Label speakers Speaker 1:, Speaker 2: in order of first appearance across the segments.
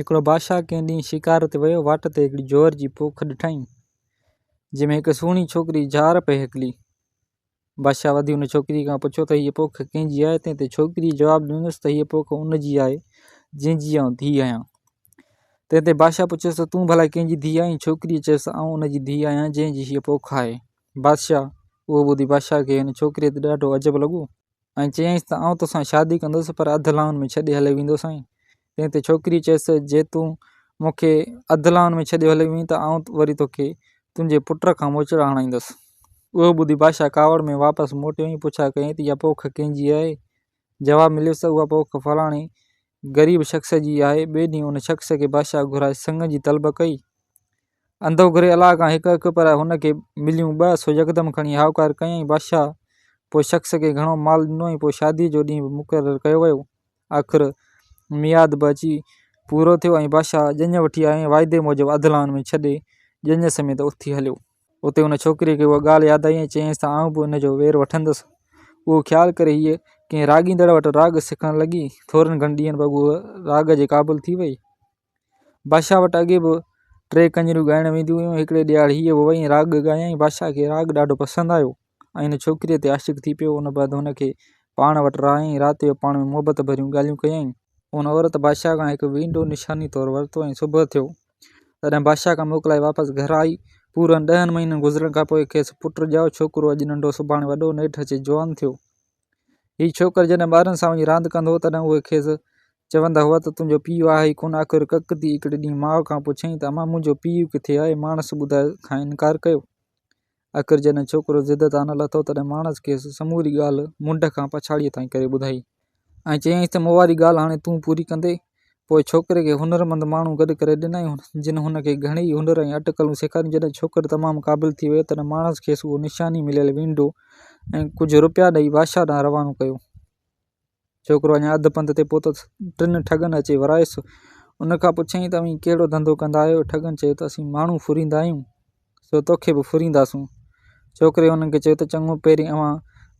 Speaker 1: هڪڙو بادشاهه ڪنهن ڏينهن شڪار تي ويو. واٽ تي هڪڙي جوئر جي پوک ڏٺائين، جنهن ۾ هڪ سهڻي ڇوڪري جهار پئي هڪلي. بادشاهه وڌي ان ڇوڪريء کان پڇيو ته هيء پوک ڪنهن جي آهي؟ تنهن تي ڇوڪريء جواب ڏنس ته هيء پوک ان جي آهي، جنهن جي آئون ڌيء آهيان. تنهن تي بادشاهه پڇيس ته تون ڀلا ڪنهن جي ڌيء آهين؟ ڇوڪريء چيس ته آئون ان جي ڌيء آهيان، جنهن جي هيء پوک آهي. بادشاهه اهو ٻڌي بادشاهه کي هن ڇوڪريء تي ڏاڍو عجب لڳو. ۽ چيائينس ته آئون توسان شادي ڪندس پر اڌ لائن ۾ ڇڏي هليو ويندوسانء. تنهن تي ڇوڪريء چيس ته جي تون مون کي اڌ لائن ۾ ڇڏي هليو وئين ته آئون وري توکي تنهنجي پٽ کان موچڙا هڻائيندس. اهو ٻڌي بادشاهه ڪاوڙ ۾ واپس موٽيو ۽ پڇا ڪيائين ته اها پوک ڪنهن جي آهي؟ جواب مليس ته اها پوک فلاڻي غريب شخص جي آهي. ٻئي ڏينهن ان شخص کي بادشاهه گهرائي سڱ جي طلب ڪئي. انڌو گهري الله کان هڪ اک پر هن کي مليون ٻه، سو يڪدم کڻي هائوڪار ڪيائين. بادشاهه پوء شخص کي گهڻو مال ڏنو ۽ پوء شاديء جو ڏينهن به مقرر ڪيو ويو. آخر ميعاد به اچي پورو ٿيو ۽ بادشاهه ڄڃ وٺي آيو ۽ واعدي موجب اڌ لان ۾ ڇڏي ڄڃ سميت اٿي هليو. اتي ان ڇوڪريء کي اها ڳالهه ياد آئي ۽ چيائينس ته آئون به ان جو وير وٺندس. اهو خيال ڪري هيء ڪنهن راڳيندڙ وٽ راڳ سکڻ لڳي. ٿورن گهڻن ڏينهن بعد هوء راڳ جي قابل ٿي وئي. بادشاهه وٽ اڳي به ٽي ڪڃريون ڳائڻ وينديون هيون. هڪڙي ڏيهاڙي هيء به وئي ۽ راڳ ڳايائين. بادشاهه کي راڳ ڏاڍو پسند آيو ۽ هن ڇوڪريء تي عاشق ٿي پيو. ان بعد هن کي پاڻ وٽ رهايائين. رات جو پاڻ ۾ محبت ڀريون ڳالهيون ڪيائين. ان عورت بادشاهه کان هڪ وينڊو نشاني طور ورتو ۽ صبح ٿيو، تڏهن بادشاهه کان موڪلائي واپس گهر آئي. پورن ڏهن مهينن گذرڻ کان پوء کيس پٽ ڄائو. ڇوڪرو اڄ ننڍو سڀاڻي وڏو، نيٺ اچي جوان ٿيو. هي ڇوڪر جڏهن ٻارن سان وڃي راند ڪندو هو، تڏهن اهي کيس چوندا هئا ته تنهنجو پيء آهي ئي ڪونه. آخر ڪڪ ٿي هڪڙي ڏينهن ماء کان پڇيائين ته امان منهنجو پيء ڪٿي آهي؟ ماڻس ٻڌائڻ کان انڪار ڪيو. آخر جڏهن ڇوڪرو ضد تان نه لٿو، تڏهن ماڻس کيس سموري ڳالهه منڍ کان پڇاڙيء تائين ڪري ٻڌائي. ۽ چيائينس ته مون واري ڳالهه هاڻي تون پوري ڪندين. پوء ڇوڪري کي هنرمند ماڻهو گڏ ڪري ڏنائين، جن هن کي گهڻيئي هنر ۽ اٽڪلون سيکاريون. جڏهن ڇوڪر تمام قابل ٿي ويو، تڏهن ماڻس کيس اهو نشاني مليل وينڊو ۽ ڪجهه رپيا ڏيئي بادشاهه ڏانهن روانو ڪيو. ڇوڪرو اڃا اڌ پنڌ تي پهتو ته ٽن ٺڳن اچي ورايس. ان کان پڇيائين ته اوهين ڪهڙو ڌنڌو ڪندا آهيو؟ ٺڳن چيو ته اسين ماڻهو ڦريندا آهيون، سو توکي به ڦرينداسون. ڇوڪري انهن کي چيو ته چڱو پهرين اوهان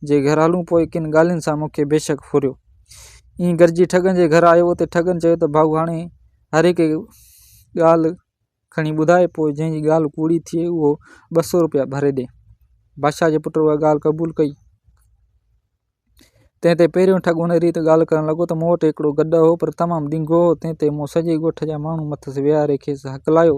Speaker 1: جي گهر هلون، پوء ڪن ڳالهين سان مون کي بيشڪ ڦريو. ائين گڏجي ٺڳن جي گهر آيو. اتي ٺڳن چيو ته ڀائو هاڻي هر هڪ ڳالهه کڻي ٻڌاء، پوء جنهن جي ڳالهه ڪوڙي ٿئي اهو 200 روپيا ڀري ڏي. بادشاهه جي پٽ اها ڳالهه قبول ڪئي. تنهن تي پهريون ٺڳ ان ريت ڳالهه ڪرڻ لڳو ته مون وٽ هڪڙو گڏهه هو، پر تمام ڏنگو هو، تنهن تي مون سڄي ڳوٺ جا ماڻهو مٿس ويهاري کيس هڪلايو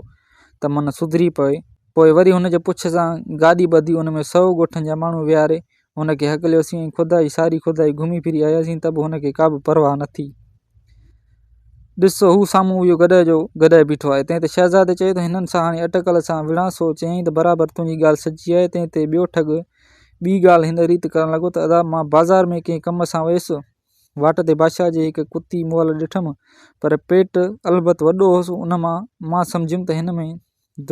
Speaker 1: ته من سڌري پوي. پوء وري هن جي پڇ سان گاڏي ٻڌي ان ۾ سئو ڳوٺن جا ماڻهو ويهاري هن کي هڪليوسين ۽ خدائي ساري خدائي گهمي ڦري آياسين ته به هن کي ڪابه پرواهه نه ٿي. ڏس هو سامهون اهو گڏهه جو گڏهه بيٺو آهي. تنهن تي شهزادي چيو ته هنن سان هاڻي اٽڪل سان وڙهان. سو چيائين ته برابر تنهنجي ڳالهه سچي آهي. تنهن تي ٻيو ٺڳ ٻي ڳالهه هن ريت ڪرڻ لڳو ته ادا مان بازار ۾ ڪنهن ڪم سان ويس. واٽ تي بادشاهه جي هڪ ڪتي مئل ڏٺم، پر پيٽ البت وڏو هوس. ان مان مان سمجهيم ته هن ۾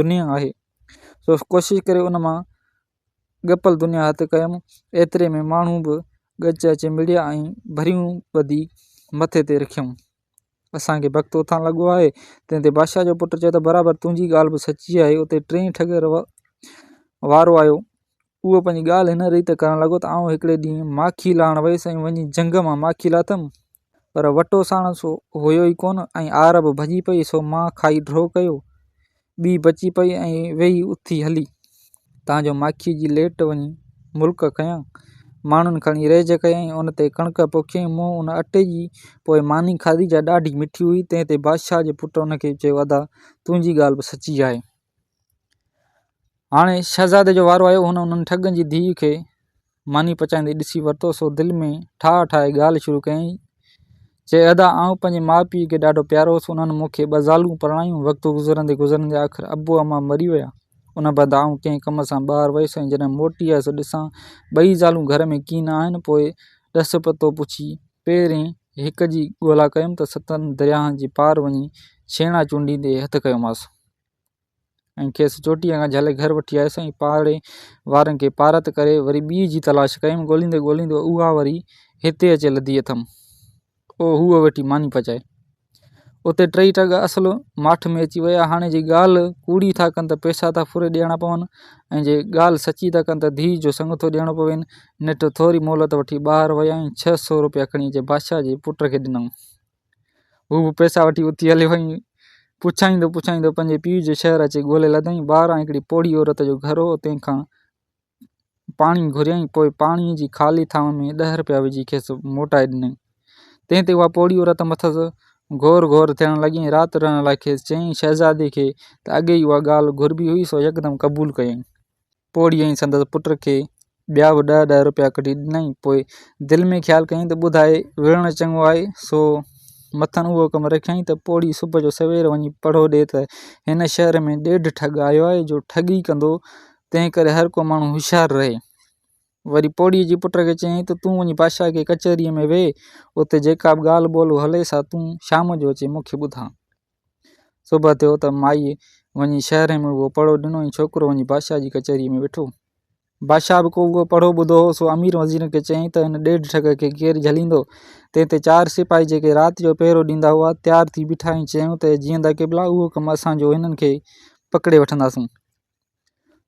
Speaker 1: دنيا آهي. سو ڪوشش ڪري ان مان ڳپل دنيا هٿ ڪيم. ايتري ۾ ماڻهو به ڳچ اچي مڙيا ۽ ڀريون ٻڌي مٿي تي رکيائون. اسان کي بخت اتان لڳو آهي. تنهن تي بادشاهه جو پٽ چيو ته برابر تنهنجي ڳالهه به سچي آهي. اتي ٽئين ٺڳ وارو آيو. اهو پنهنجي ڳالهه هن ريت ڪرڻ لڳو ته آئون هڪڙي ڏينهن ماکي لاهڻ ويس ۽ وڃي جهنگ مان ماکي لاٿم، پر وٽو ساڻس هيو ئي ڪونه ۽ آر به ڀڄي پئي، سو مان کائي ڍو ڪيو. ٻي بچي پئي ۽ ويهي اٿي هلي. تان جو ماکيء جي ليٽ وڃي ملڪ کنيا. ماڻهن کڻي ريج ڪيائين، ان تي ڪڻڪ پوکيائين. مون ان اٽي جي پوء ماني کاڌي، جا ڏاڍي مٺي هئي. تنهن تي بادشاهه جي پٽ ان کي چيو، ادا، تنهنجي ڳالهه به سچي آهي. هاڻي شهزادي جو وارو آيو. هن انهن ٺڳن جي ڌيء کي ماني پچائيندي ڏسي ورتو، سو دل ۾ ٺاهه ٺاهي ڳالهه شروع ڪيائين. چي، ادا، آئون پنهنجي ماء پيء کي ڏاڍو پيارو هوس، انهن مون کي ٻه زالون پرڻايون. وقت گذرندي گذرندي آخر ابو امان مري ويا. ان بعد آئون ڪنهن ڪم سان ٻاهر ويس ۽ جڏهن موٽي آيس ته ڏسان ٻئي زالون گهر ۾ ڪين آهن. پوء ڏس پتو پڇي پهرين هڪ جي ڳولا ڪيم ته ستن درياهن جي پار وڃي ڇيڻا چونڊيندي هٿ ڪيومانس. ۽ کيس چوٽيء کان جهلي گهر وٺي آيس ۽ پاڙي وارن کي پارت ڪري وري ٻيء جي تلاش ڪيم. ڳوليندي ڳوليندي اها وري هتي اچي لڌي اٿم. او هوء ويٺي ماني پچائي. اتي ٽئي ٺڳ اصل ماٺ ۾ اچي ويا. هاڻي جي ڳالهه ڪوڙي ٿا ڪن ته پئسا ٿا ڦري ڏيڻا پون ۽ جي ڳالهه سچي ٿا ڪن ته ڌيء جو سڱ ٿو ڏيڻو پوين. نيٺ ٿوري مهلت وٺي ٻاهر ويا ۽ 600 روپيا کڻي اچي بادشاهه جي پٽ کي ڏنائون. هو به پئسا وٺي اٿي هليو ۽ پڇائيندو پڇائيندو پنهنجي پيء جو شهر اچي ڳولي لڌائين. ٻاهران هڪڙي پوڙهي عورت جو گهر هو، تنهن کان پاڻي گهريائين. پوء پاڻيء جي خالي ٿانو ۾ ڏهه رپيا وجهي کيس موٽائي ڏنائين. تنهن تي اها پوڙهي عورت مٿس گهور گهور ٿيڻ لڳي ۽ رات رهڻ لاء کيس چيائين. شهزادي کي ته اڳي ئي اها ڳالهه گهربي هئي، سو يڪدم قبول ڪيائين. پوڙهيء ۽ سندس پٽ کي ٻيا به ڏهه ڏهه رپيا ڪڍي ڏنائين. پوء دل ۾ خيال ڪيائين ته ٻڌائي وڙهڻ چڱو آهي، سو مٿن اهو حڪم رکيائين ته پوڙهي صبح جو سوير وڃي پڙهو ڏي ته هن شهر ۾ ڏيڍ ٺڳ آيو آهي، جو ٺڳي ڪندو، تنهن ڪري هر ڪو ماڻهو هوشيار رهي. وري پوڙهيء جي پٽ کي چيائين ته تون وڃي بادشاهه کي ڪچهريء ۾ ويهه، اتي جيڪا به ڳالهه ٻولهه هلي سا تون شام جو اچي مون کي ٻڌاء. صبح ٿيو ته مائيء وڃي شهر ۾ اهو پڙهو ڏنو ۽ ڇوڪرو وڃي بادشاهه جي ڪچهريء ۾ ويٺو. بادشاهه به ڪو اهو پڙهو ٻڌو هو، سو امير وزيرن کي چيائين ته هن ڏيڍ ٺڳ کي ڪير جهليندو؟ تنهن تي چار سپاهي جيڪي رات جو پهرو ڏيندا هئا، تيار ٿي بيٺا ۽ چيائون ته جيئندا قبلا، اهو ڪم اسان جو هنن کي پڪڙي وٺنداسون.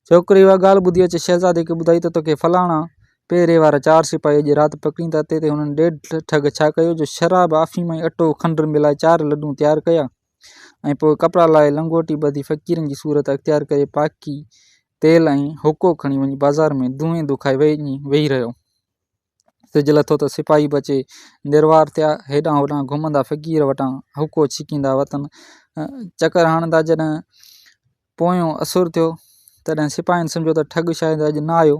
Speaker 1: ڇوڪري اها ڳالهه ٻڌي اچي شهزادي کي ٻڌائي ته توکي فلاڻا پهري وارا چار سپاهي اڄ رات پڪڙيندا. تنهن تي هنن ڏيڍ ٺڳ ڇا ڪيو جو شراب، آفيم ۽ اٽو کنڊ ملائي چار لڏون تيار ڪيا ۽ پوء ڪپڙا لاهي لنگوٽي ٻڌي فقيرن جي صورت اختيار ڪري پاڪي تيل ۽ حقو کڻي وڃي بازار ۾ دونهين دکائي وڃي ويهي رهيو. سج لٿو ته سپاهي به اچي نروار ٿيا. هيڏانهن هوڏانهن گهمندا فقير وٽان حقو ڇڪيندا وتن چڪر هڻندا جڏهن پويون اسر ٿيو، تڏهن سپاهين سمجهيو ته ٺڳ شايد اڄ نه آيو،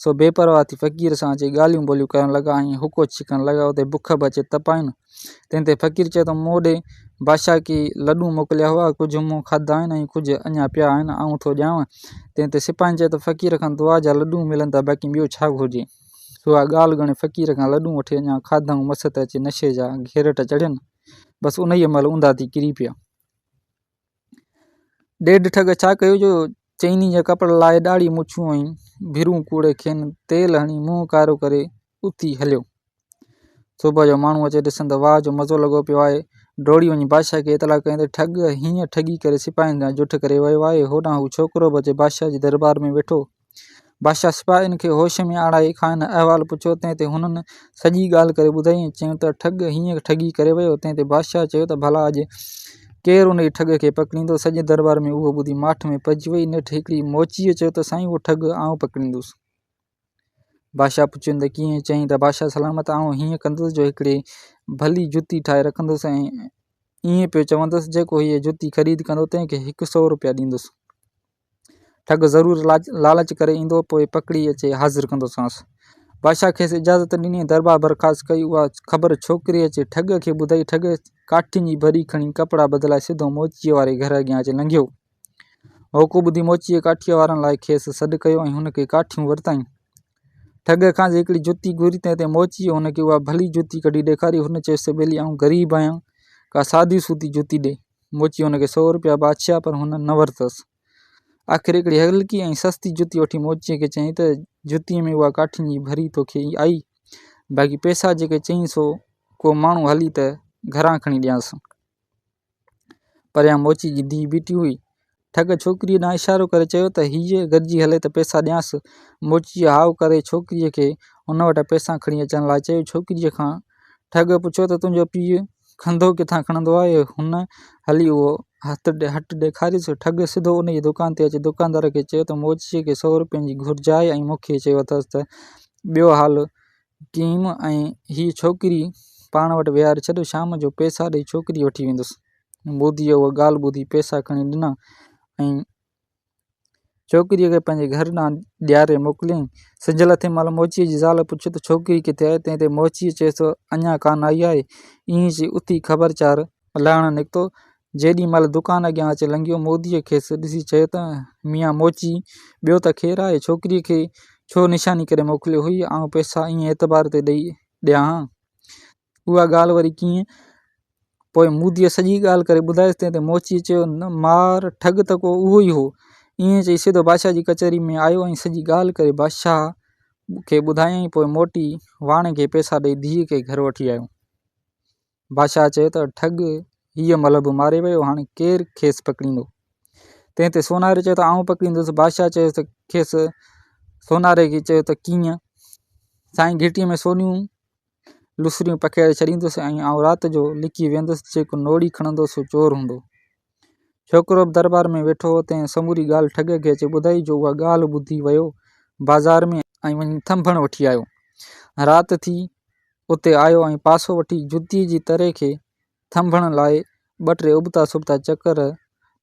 Speaker 1: سو بي پرواهه ٿي فقير سان اچي ڳالهيون ٻولهيون ڪرڻ لڳا ۽ حقو ڇڪڻ لڳا. اتي بک به اچي تپائين. تنهن تي فقير چيو ته مون ڏي بادشاهه ڪي لڏون موڪليا هئا، ڪجهه مون کاڌا آهن ۽ ڪجهه اڃا پيا آهن، آئون ٿو ڏيانء. تنهن تي سپاهين چيو ته فقير کان دعا جا لڏون ملن ته باقي ٻيو ڇا گهرجي. سو اها ڳالهه ڳڻي فقير کان لڏون وٺي اڃا کاڌائون مس ته اچي نشي جا گهيرٽ چڙهين. بس انهيء مهل اونڌا ٿي ڪري پيا. ڏيڍ ٺڳ ڇا ڪيو جو چئني جا ڪپڙا لاهي ڏاڙهي مڇون ۽ ڀرون ڪوڙي کين تيل هڻي منهن ڪارو ڪري اٿي هليو. صبح جو ماڻهو اچي ڏسن ته واهه جو مزو لڳو پيو آهي. ڊوڙي وڃي بادشاهه کي اطلاع ڪيائين ته ٺڳ هيئن ٺڳي ڪري سپاهين سان جٺ ڪري ويو آهي. هوڏانهن هو ڇوڪرو به اچي بادشاهه جي درٻار ۾ ويٺو. بادشاهه سپاهين کي هوش ۾ آڻائي کانئن احوال پڇيو، تنهن تي هنن سڄي ڳالهه ڪري ٻڌائي ۽ چيائون ته ٺڳ هيئن ٺڳي ڪري ويو، تنهن تي بادشاهه چيو ته ڀلا اڄ ڪير انهيء ٺڳ کي پڪڙيندو؟ سڄي درٻار ۾ اهو ٻڌي ماٺ ۾ پئجي وئي. نيٺ هڪڙي موچيء چيو ته سائين اهو ٺڳ آئون پڪڙيندس. بادشاهه پڇيو ته ڪيئن؟ چيائين ته بادشاهه سلامت آئون هيئن ڪندس جو هڪڙي ڀلي جتي ٺاهي رکندس ۽ ائين پيو چوندس جيڪو هيء جتي خريد ڪندو تنهن کي هڪ سئو روپيا ڏيندس. ٺڳ ضرور لالچ ڪري ايندو، پوء پڪڙي اچي حاضر ڪندوسانس. بادشاهه کيس اجازت ڏني ۽ درٻار برخاست ڪئي. اها خبر ڇوڪري اچي ٺڳ کي ٻڌائي. ٺڳ ڪاٺين جي ڀري کڻي ڪپڙا بدلائي سڌو موچيء واري گهر اڳيان اچي لنگهيو. هوڪو ٻڌي موچيء ڪاٺيء وارن لاء کيس سڏ ڪيو ۽ هن کي ڪاٺيون ورتائين. ٺڳ کانئس هڪڙي جتي گهري، تنهن تي موچيء هن کي اها ڀلي جتي ڪڍي ڏيکاري. هن چيس ته ٻيلي آئون غريب آهيان، ڪا سادي سودي جتي ڏي. موچي هن کي سئو روپيا به آڇيا پر هن نه ورتس. آخر هڪڙي هلڪي ۽ سستي جتي وٺي موچيء کي چيائين ته جتيء ۾ اها ڪاٺين جي ڀري توکي آئي، باقي پئسا جيڪي چئين سو ڪو ماڻهو هلي ته گهران کڻي ڏيانس. پريان موچي جي ڌيء بيٺي هئي. ٺڳ ڇوڪريء ڏانهن اشارو ڪري چيو ته هيء گڏجي هلي ته پئسا ڏيانس. موچيء هائو ڪري ڇوڪريء کي هن وٽ پئسا کڻي اچڻ لاء چيو. ڇوڪريء کان ٺڳ پڇيو ته تنهنجو پيء کنڌو ڪٿان کڻندو آهي؟ هن هلي اهو هٽ ڏيکاريس. ٺڳ سڌو انهيء دڪان تي اچي دڪاندار کي چيو ته موچيء کي سئو روپين جي گهرج آهي ۽ مون کي چيو اٿس ته ٻيو حال ڪيم ۽ هيء ڇوڪري پاڻ وٽ ويهاري ڇڏ، شام جو پئسا ڏئي ڇوڪري وٺي ويندس. موديء اها ڳالهه ٻڌي پئسا کڻي ڏنا ۽ ڇوڪريء کي پنهنجي گهر ڏانهن ڏياري موڪليائين. سج لٿي مهل موچيء جي زال پڇيو ته ڇوڪري ڪٿي آهي؟ تنهن تي موچيء چيس ته اڃا ڪانه آئي آهي. ائين چئي اٿي خبر چار لهڻ نڪتو. جيڏي مهل دڪان اڳيان اچي لنگهيو، موديء کيس ڏسي چيو ته ميان موچي، ٻيو ته خير آهي، ڇوڪريء کي ڇو نشاني ڪري موڪليو هئي؟ آئون پئسا ائين اعتبار تي ڏئي ڏيان ها. اها ڳالهه وري ڪيئن؟ پوء موديء سڄي ڳالهه ڪري ٻڌايس، تنهن تي موچيء چيو، نه مار، ٺڳ ته ڪو اهو ئي هو. ائين چئي سڌو بادشاهه جي ڪچهريء ۾ آيو ۽ سڄي ڳالهه ڪري بادشاهه کي ٻڌايائين. پوء موٽي واڻي کي پئسا ڏئي ڌيء کي گهر وٺي آيو. بادشاهه چيو ته ٺڳ هيء مهل به ماري ويو، هاڻي ڪير کيس پڪڙيندو؟ تنهن تي سوناري چيو ته آئون پڪڙيندس. بادشاهه چيس ته کيس سوناري کي چيو ته ڪيئن؟ سائين گهٽيء ۾ سونيون لسريون پکيڙي ڇڏيندس ۽ آئون رات جو لڪي ويندس، جيڪو نوڙي کڻندو سو چور هوندو. ڇوڪرو به درٻار ۾ ويٺو هو، تنهن سموري ڳالهه ٺڳ کي اچي ٻڌائي، جو اها ڳالهه ٻڌي ويو بازار ۾، ۽ وڃي ٿنڀڻ وٺي آيو. رات ٿي، اتي آيو ۽ پاسو وٺي جتيء جي تري کي ٿنڀڻ لاء ٻه ٽي ابتا سبتا چڪر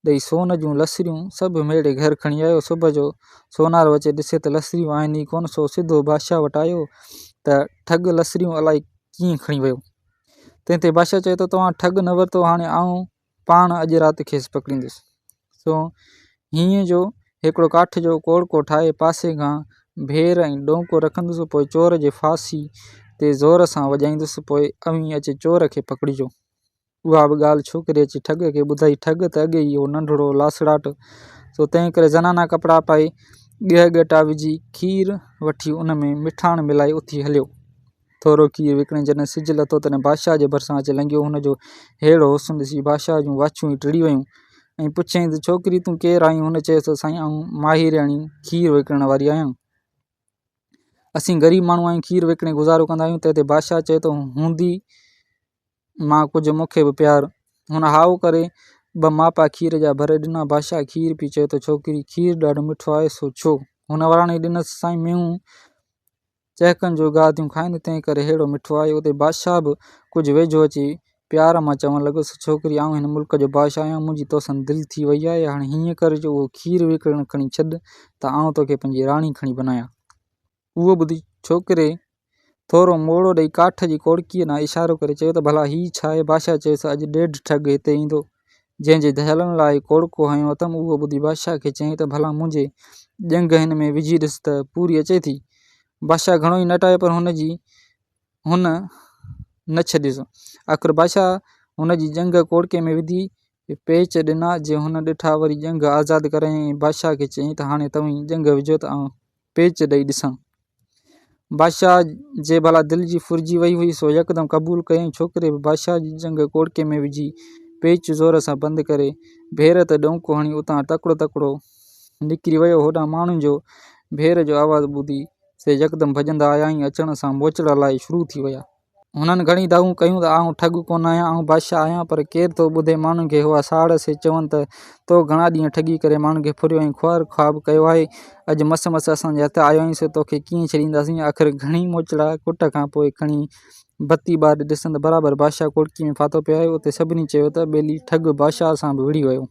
Speaker 1: ڏئي سون جون لسريون سڀ ميڙي گهر کڻي آيو. صبح جو سونارو اچي ڏسي ته لسريون آهن ئي ڪونه، سو سڌو بادشاهه وٽ آيو ته ٺڳ لسريون الائي ڪيئن کڻي ويو. تنهن تي بادشاهه چيو ته توهان ٺڳ نه ورتو، هاڻي آئون پاڻ اڄ رات کيس پڪڙيندس. سو هينئن جو هڪڙو ڪاٺ جو ڪوڙڪو ٺاهي پاسي کان ڀير ۽ ڏونڪو رکندس، پوء چور جي ڦاسي تي زور سان وڄائيندس، پوء اوهين اچي چور کي پڪڙجو. اها به ڳالهه ڇوڪري اچي ٺڳ کي ٻڌائي. ٺڳ ته اڳي ئي هو ننڍڙو لاسڙاٽ، سو تنهن ڪري زنانا ڪپڙا پائي، ڳهه ڳٽا وجهي، کير وٺي ان ۾ مٺاڻ ملائي اٿي هليو. ٿورو کير وڪڻي جڏهن سج لٿو تڏهن بادشاهه جي ڀرسان اچي لنگهيو. هن جو ههڙو حسن ڏسي بادشاهه جون واڇون ئي ٽڙي ويون ۽ پڇيائين ته ڇوڪري تون ڪير آهين؟ هن چيس ته سائين آئون ماهيرياڻي کير وڪڻڻ واري آهيان. اسين غريب ماڻهو آهيون کير وڪڻي گذارو ڪندا آهيون. تنهن تي بادشاهه چيو ته هوندي مان ڪجهه مون کي به پيار. هن هائو ڪري ٻه ماپا کير جا ڀري ڏنا. بادشاهه کير پي چيو ته ڇوڪري کير ڏاڍو مٺو آهي سو ڇو؟ هن وراڻي ڏنس سائين مينهون چهڪن جو گاهه ٿيون کائن، تنهن ڪري ههڙو مٺو آهي. اتي بادشاهه به ڪجهه ويجهو اچي پيار مان چوڻ لڳس، ڇوڪري، آئون هن ملڪ جو بادشاهه آهيان، منهنجي توسان دل ٿي وئي آهي، هاڻي هيئن ڪر جو اهو کير وڪڻڻ کڻي ڇڏ ته آئون توکي پنهنجي راڻي کڻي بنايان. اهو ٻڌي ڇوڪري ٿورو موڙو ڏئي ڪاٺ جي ڪوڙڪيء ڏانهن اشارو ڪري چيو ته ڀلا هي ڇا آهي؟ بادشاهه چيس، اڄ ڏيڍ ٺڳ هتي ايندو، جنهن جي جهلڻ لاء هي ڪوڙڪو هنيو اٿم. اهو ٻڌي بادشاهه کي چيائين ته ڀلا منهنجي ڄنگهه هن ۾ وجهي ڏس ته پوري اچي ٿي. بادشاهه گهڻو ئي نٽايو پر هن جي هن نه ڇڏيس. آخر بادشاهه هن جي ڄنگهه ڪوڙڪي ۾ وڌي پيچ ڏنا، جي هن ڏٺا وري ڄنگهه آزاد ڪرايائين ۽ بادشاهه کي چيائين ته هاڻي توهين ڄنگهه وجهو ته آئون پيچ ڏئي ڏسان. بادشاهه جي ڀلا دل جي ڦرجي وئي هئي، سو يڪدم قبول ڪيائين. ڇوڪري به بادشاهه جي ڄنگهه ڪوڙڪي ۾ وجهي، پيچ زور سان بند ڪري، ڀير تي ڏونڪو هڻي اتان تڪڙو تڪڙو نڪري ويو. هوڏانهن ماڻهن جو ڀير جو آواز ٻڌي سي يڪدم ڀڄندا آيا ۽ اچڻ سان موچڙا لائي شروع ٿي ويا. هنن گهڻي دانهون ڪيون ته آئون ٺڳ ڪونه آهيان، آئون بادشاهه آهيان، پر ڪير ٿو ٻڌي ماڻهن کي اها ساڙ، سي چون ته تو گهڻا ڏينهن ٺڳي ڪري ماڻهن کي ڦريو ۽ خوار خواب ڪيو آهي، اڄ مس مس اسان جي هٿ آيو آهين، سو توکي ڪيئن ڇڏينداسين. آخر گهڻي موچڙا ڪٽ کان پوء کڻي بتي ٻاري ڏسن ته برابر بادشاهه ڪوڙڪي ۾ ڦاٿو پيو آهي. اتي سڀني چيو ته ٻيلي ٺڳ بادشاهه سان به وڙهي ويو.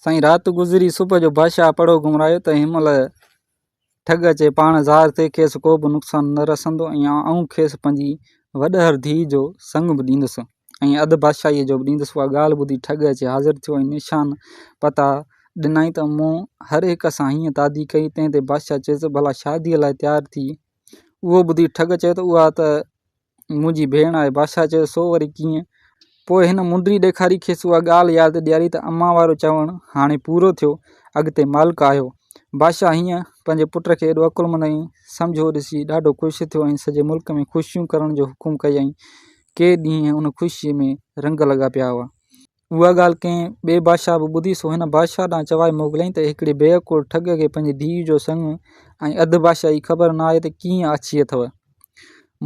Speaker 1: سائين رات گذري، صبح جو بادشاهه پڙهو گهمرايو ته هن مهل ٺڳ اچي پاڻ ظاهر ٿئي، کيس ڪو به نقصان نه رسندو ۽ آئون کيس پنهنجي وڏهر ڌيء جو سڱ به ڏيندس ۽ اڌ بادشاهيء جو به ڏيندس. اها ڳالهه ٻڌي ٺڳ اچي حاضر ٿيو ۽ نشان پتا ڏنائين ته مون هر هڪ سان هيئن تعدي ڪئي. تنهن تي بادشاهه چيس ته ڀلا شاديء لاء تيار ٿي. اهو ٻڌي ٺڳ چيو ته اها ته منهنجي ڀيڻ آهي. بادشاهه چيو، سو وري ڪيئن؟ پوء هن منڊي ڏيکاري کيس اها ڳالهه ياد ڏياري ته امان وارو چوڻ هاڻي پورو ٿيو، اڳتي مالڪ آهيو. بادشاهه هيئن پنهنجي پٽ کي ايڏو عقلمند ۽ سمجهو ڏسي ڏاڍو خوش ٿيو ۽ سڄي ملڪ ۾ خوشيون ڪرڻ جو حڪم ڪيائين. ڪي ڏينهن ان خوشيء ۾ رنگ لڳا پيا هئا. اها ڳالهه ڪنهن ٻئي بادشاهه به ٻڌي، سو هن بادشاهه ڏانهن چوائي موڪليائين ته هڪڙي بي عقل ٺڳ کي پنهنجي ڌيء جو سڱ ۽ اڌ بادشاهي خبر نه آهي ته ڪيئن آڇي اٿئو.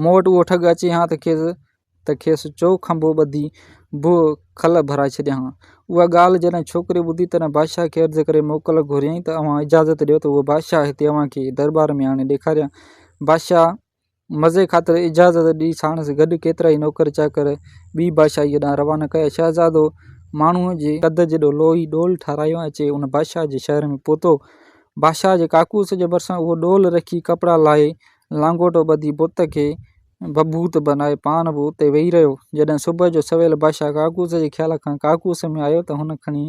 Speaker 1: مون وٽ اهو ٺڳ اچي ها ته کيس چؤ کنڀو ٻڌي بهه کل ڀرائي ڇڏيان ها. اها ڳالهه جڏهن ڇوڪري ٻڌي، تڏهن بادشاهه کي عرض ڪري موڪل گهريائين ته اوهان اجازت ڏيو ته اهو بادشاهه هتي اوهان کي درٻار ۾ آڻي ڏيکاريان. بادشاهه مزي خاطر اجازت ڏئي ساڻس گڏ ڪيترائي نوڪر چاڪر ٻي بادشاهيء ڏانهن روانا ڪيا. شهزادو ماڻهوء جي قد جيڏو لوهي ڏول ٺهرايو ۽ اچي ان بادشاهه جي شهر ۾ پهتو. بادشاهه جي ڪاڪوس جي ڀرسان اهو ڏول رکي ڪپڙا لاهي لانگوٽو ٻڌي بت کي ڀڀوت بنائي پاڻ به اتي ويهي رهيو. جڏهن صبح جو سويل بادشاهه ڪاڪوس جي خيال کان ڪاڪوس ۾ آيو ته هن کڻي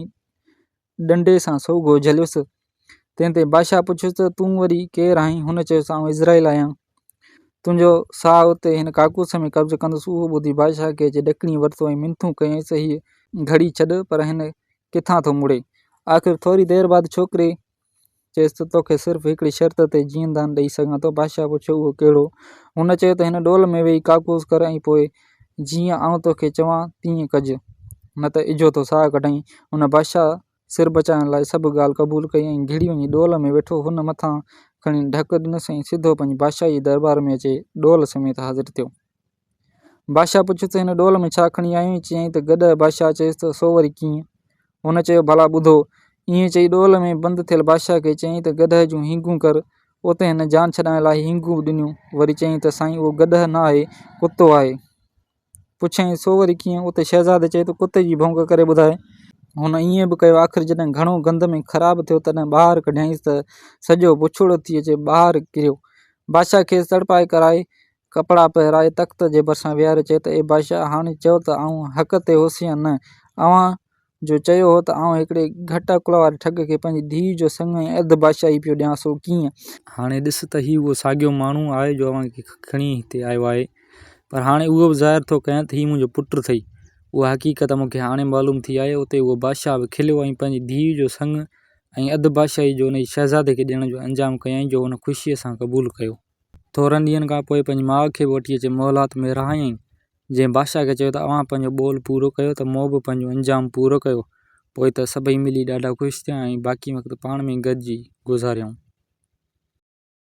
Speaker 1: ڏنڊي سان سوگهو جهليس. تنهن تي بادشاهه پڇيس ته تون وري ڪير آهين؟ هن چيس ته آئون عزرائيل آهيان. تنهنجو ساهه اتي هن ڪاڪوس ۾ قبض ڪندس. اهو ٻڌي بادشاهه کي اچي ڏڪڻي ورتو ۽ منٿون ڪيائينس ته هيء گهڙي ڇڏ، پر هن ڪٿان ٿو مڙي. آخر ٿوري دير بعد ڇوڪري چيس ته توکي صرف هڪڙي شرط تي جيئندان ڏئي سگهان ٿو. بادشاهه پڇيو اهو ڪهڙو؟ هن چيو ته هن ڏول ۾ ويهي ڪاڪوس ڪر ۽ پوء جيئن آئون توکي چوان تيئن ڪج، نه ته اجهو ٿو ساهه ڪڍائين. هن بادشاهه سر بچائڻ لاء سڀ ڳالهه قبول ڪئي ۽ گهڙي وڃي ڏول ۾ ويٺو. هن مٿان کڻي ڍڪ ڏنس ۽ سڌو پنهنجي بادشاهي جي درٻار ۾ اچي ڏول سميت حاضر ٿيو. بادشاهه پڇيس ته هن ڏول ۾ ڇا کڻي آيو آهين؟ چيائين ته گڏهه. بادشاهه چيس ته سو وري ڪيئن؟ هن چيو، ڀلا ٻڌو. ائين چئي ڏول ۾ بند ٿيل بادشاهه کي چيائين ته گڏهه جون هينگون ڪر. اتي هن جان ڇڏائڻ لاء هينگون به ڏنيون. وري چيائين ته سائين اهو گڏهه نه آهي، ڪتو آهي. پڇيائين، سو وري ڪيئن؟ اتي شهزادي چيو ته ڪتي جي ڀونڪ ڪري ٻڌاء. هن ائين به ڪيو. آخر جڏهن گهڻو گند ۾ خراب ٿيو، تڏهن ٻاهر ڪڍيائينس ته سڄو بڇڙو ٿي اچي ٻاهر ڪريو. بادشاهه کيس تڙپائي ڪرائي، ڪپڙا پهرائي، تخت جي ڀرسان ويهاري چيو ته اي بادشاهه! هاڻي چئو ته آئون حق تي هوس يا نه؟ اوهان جو چيو هو ته آئون هڪڙي گهٽ عقل واري ٺڳ کي پنهنجي ڌيء جو سڱ ۽ اڌ بادشاهي پيو ڏيان، سو ڪيئن؟ هاڻي ڏس ته هي اهو ساڳيو ماڻهو آهي جو اوهان کي کڻي هتي آيو آهي. پر هاڻي اهو به ظاهر ٿو ڪيان ته هي منهنجو پٽ اٿئي. اها حقيقت مون کي هاڻي معلوم ٿي آهي. اتي اهو بادشاهه به کليو ۽ پنهنجي ڌيء جو سڱ ۽ اڌ بادشاهي جو انهيء شهزادي کي ڏيڻ جو انجام ڪيائين، جو هن خوشيء سان قبول ڪيو. ٿورن ڏينهن کان پوء پنهنجي ماء کي به وٺي اچي محلات ۾ رهايائين. جنهن بادشاهه کي چيو ته اوهان پنهنجو ٻول پورو ڪيو ته مون به پنهنجو انجام پورو ڪيو. پوء ته سڀئي ملي ڏاڍا خوش ٿيا ۽ باقي وقت پاڻ ۾ گڏجي گذاريائون.